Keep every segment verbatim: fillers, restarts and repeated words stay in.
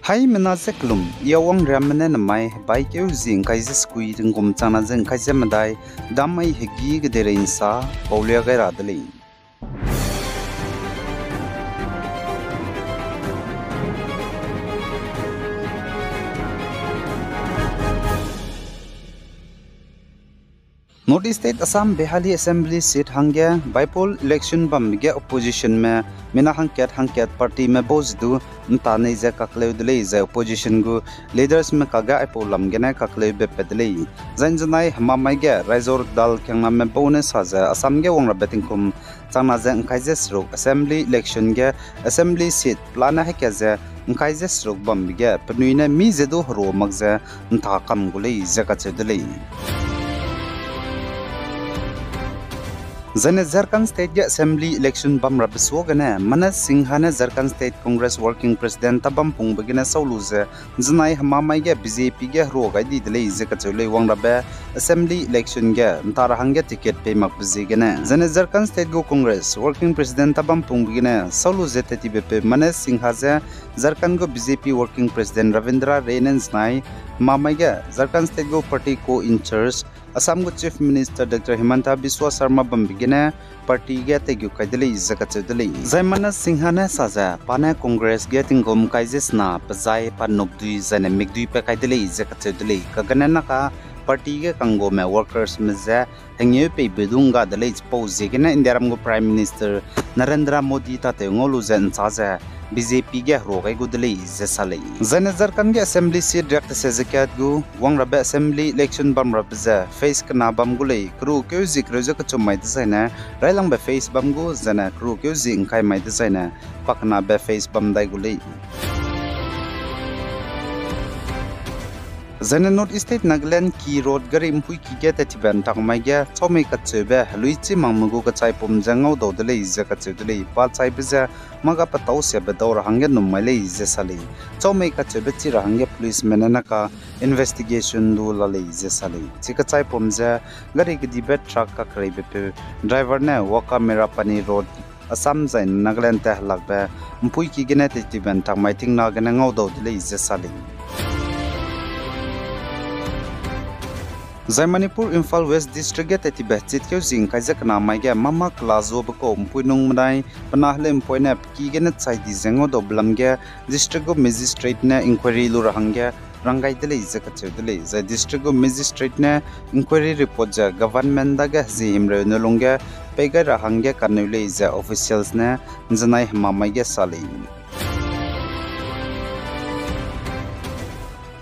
Haimena ze kelum, I Awang Riamme ne namai hebaikeu zi ngkai ze sekui tingkum changna ze ngkai ze medai, dam ai hegî kedeirei nsa paulia gai ra de lei. North East State Assam Behali Assembly seat hangge by-poll election bambe ge oppositionme mina hangkat hangkat partyme bau ze du nta nei ze kakleu de lei, zai opposition gu leadersme kage aipau lam gene kakleube pat de lei. Zai nzenai hemamai ge Raizor Dal kiangname bau ne sa ze Assam ge wangrabe tingkum changna ze ngkai ze seruk Assembly election ge Assembly seat pelane haika ze ngkai ze seruk bambe ge penui ne mi ze du herua mak ze nta kam gu lei ze kacheu de lei. Zaine Jharkhand State ge Assembly election bamrabe suagene Manas Singha ne Jharkhand State Congress Working President tabampungbegene sau lu ze nzenai hemamai ge B J P ge herua gai di de lei ze kacheu lei. Wangrabe Assembly election ge nta ra hangge ticket pei makbe ziegene. Zaine Jharkhand State gu Congress Working President tabampungbegene sau lu ze tet tibe peu Manas Singha ze Jharkhand gu B J P Working President Ravindra Rey ne nzenai hemamai ge Jharkhand State gu party co-in-charge Assam gu Chief Minister Doctor Himanta Biswa Sarma bambegene party ge teigu kai de lei ze kacheu de lei. Zai Manas Singha ne sa ze pa ne Congress ge tingkum kai ze sena pezai pa nukdui zaine mikdui pa kai de lei ze kacheu de lei. Kagene naka party ge kanggame workersme ze hengeu peibe du ngga de lei chipau ziegene Indiaram gu Prime Minister Narendra Modi tatew ngau lu ze nchâ ze B J P ge herua gai gu de lei ze sa lei. Zaine Jharkhand ge Assembly seat riak tese ze kat gu wangrabe Assembly election bamrabe ze phase kena bam gu lei, keru keu zi kereu ze kechum mai dezaine railangbe phase bam gu, zaine keru keu zi ngkai mai dezaine pakenabe phase bam dai gu lei. Zaine North East State Nagaland Ki Road gari mpuiki ge tettibe ntak mai ge chaumei kacheube heluichi makme gu kechaipum ze ngaudau de lei ze kacheu de lei. Pa chaibe ze mâ ga petâu siabe dau ra hangge num mai lei ze sa lei. Chaumei kacheube chi ra hangge policeme ne naka investigation du la lei ze sa lei. Chi kechaipum ze gari kedibe truck kakereibepeu driver ne Wakamerapani Road, Assam zai Nagaland te helakbe mpuiki gene tettibe ntak mai tingna gene ngaudau de lei ze sa lei. Zai Manipur Imphal West District ge tettibe chitkeu zi ngkai ze kena mai ge mâ mâ kela zuabe kau mpuinung medai pe na heleu'mpuine pe ki gene chai di ze ngaudaube lam ge district gu magistrate ne inquiry lu ra hangge rang gai de lei ze kacheu de lei. Zai district gu magistrate ne inquiry report ze government dage hezie himreu ne lungge pei gai ra hangge kaneu lei ze officials ne nzenai hemamai ge sa lei.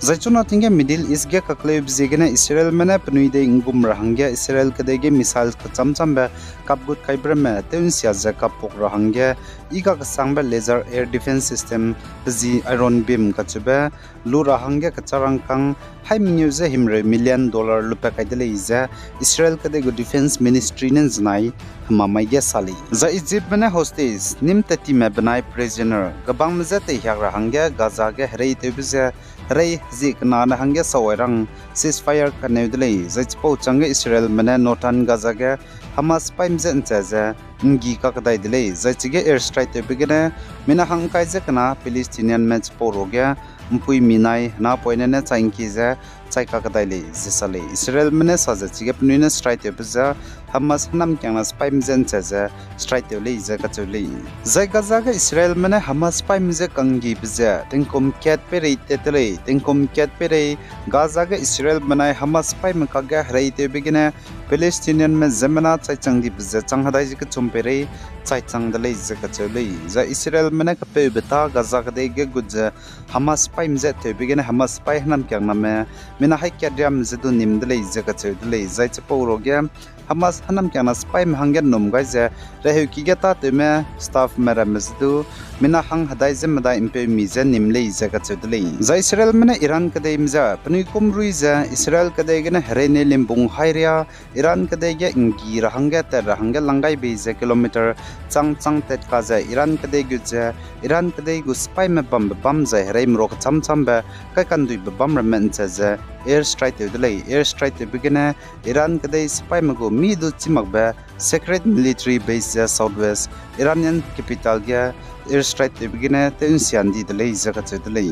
Zai chuna ting ge Middle East ge kakleube ziegene Israelme ne penui dei nggum ra hangge Israel kedei ge missile kechâm châmbe kapgut kaibe ramme tew nsia ze kapuk ra hangge i kakesangbe laser air defense system pe zi Iron Beam kacheube lu ra hangge kecharangkâng hai mengeu ze himreu million dollar lupat kai de lei ze Israel kedei gu Defense Ministry ne nzenai hemamai ge sa lei. Zai Egyptme ne hostage nîm tettime benai prisoner kebangme je teihiak ra hangge Gaza ge hereitewbe ze herei hezie kena ne hangge sawai rang ceasefire kaneu de lei. Zai chipau chângge Israelme ne Northern Gaza ge Hamas sipaime je ncha ze nggi kakdai de lei. Zai chige airstrike tewbe gene mina hangkai ze kena Palestinianme chipau ruage mpuimi nai henapoine ne chai ngki ze chai kakdai lei ze sa lei. Israelme ne sa ze chige penui ne strike tewbe ze Hamas hênamkiangna sipaime je ncha ze strike tew lei ze kacheu lei. Zai Gaza ge Israelme ne Hamas sipaime je kanggibe ze tingkum kat peirei tat te lei, tingkum kat peirei Gaza ge Israel benai Hamas sipaime kakge hereitewbe gene Palestinianme ziemmena chaichang dibe ze chang hedai ze kechum peirei chaichang de lei ze kacheu lei. Zai Israelme ne kepeube ta Gaza kedei ge gut ze Hamas sipaime je tewbe gene Hamas sipai hênamkiangname mina haî kat riam ze du nîm de lei ze kacheu de lei. Zai chipau ruage Hamas hênamkiangna sipaime hangge num gai ze reheuki ge tâtewme staffme ramme ze du mina hang hedai ze medai mpeumi ze nîm lei ze kacheu de lei. Zai Israelme ne Iran kedeime je penui kum rui ze Israel kedei gene hereine limbung haî ria Iran kedei ge nggi ra hangge tat ra hangge lang gai bei ze kilometer chang chang tat ka ze Iran kedei gut ze Iran kedei gu sipaime bambe bam zai hereime ruak kechâm châmbe kaikanduibe bam ramme ncha ze airstrike tew de lei. Airstrike tewbe gene Iran kedei sipaime gu mi du chî makbe secret military base ze southwest Iranian capital ge airstrike tewbe gene tew nsian di de lei ze kacheu de lei.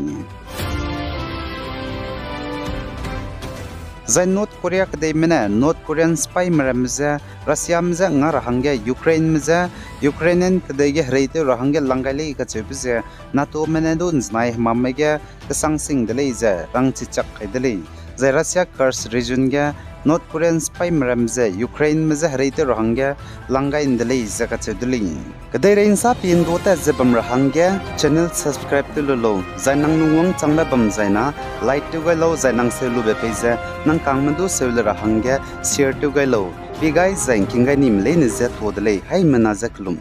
Zai North Korea kedeime ne North Korean sipaime ramme je Russiame je nga ra hangge Ukraineme je, Ukrainian kedei ge hereitew ra hangge lang gai lei kacheube ze NATOme ne du nzenai hemambe ge kesangsing de lei ze rangchichak kai de lei. Zai Russia Kursk region ge North Korean sipaime ramme je Ukraineme je hereitew ra hangge lang gai ’nde lei ze kacheu de lei. Kedeirei ’nsa pi ’ndu tat ze bam ra hangge channel subscribe tew lu lau, zai nang lungwang changbe bam zai na like tew gai lau, zai nang seu lube pei ze nang kangme du seu le ra hangge share tew gai lau. Pi gai zai ’ngking gai nime leine je tuâ de lei, haimena je kelum.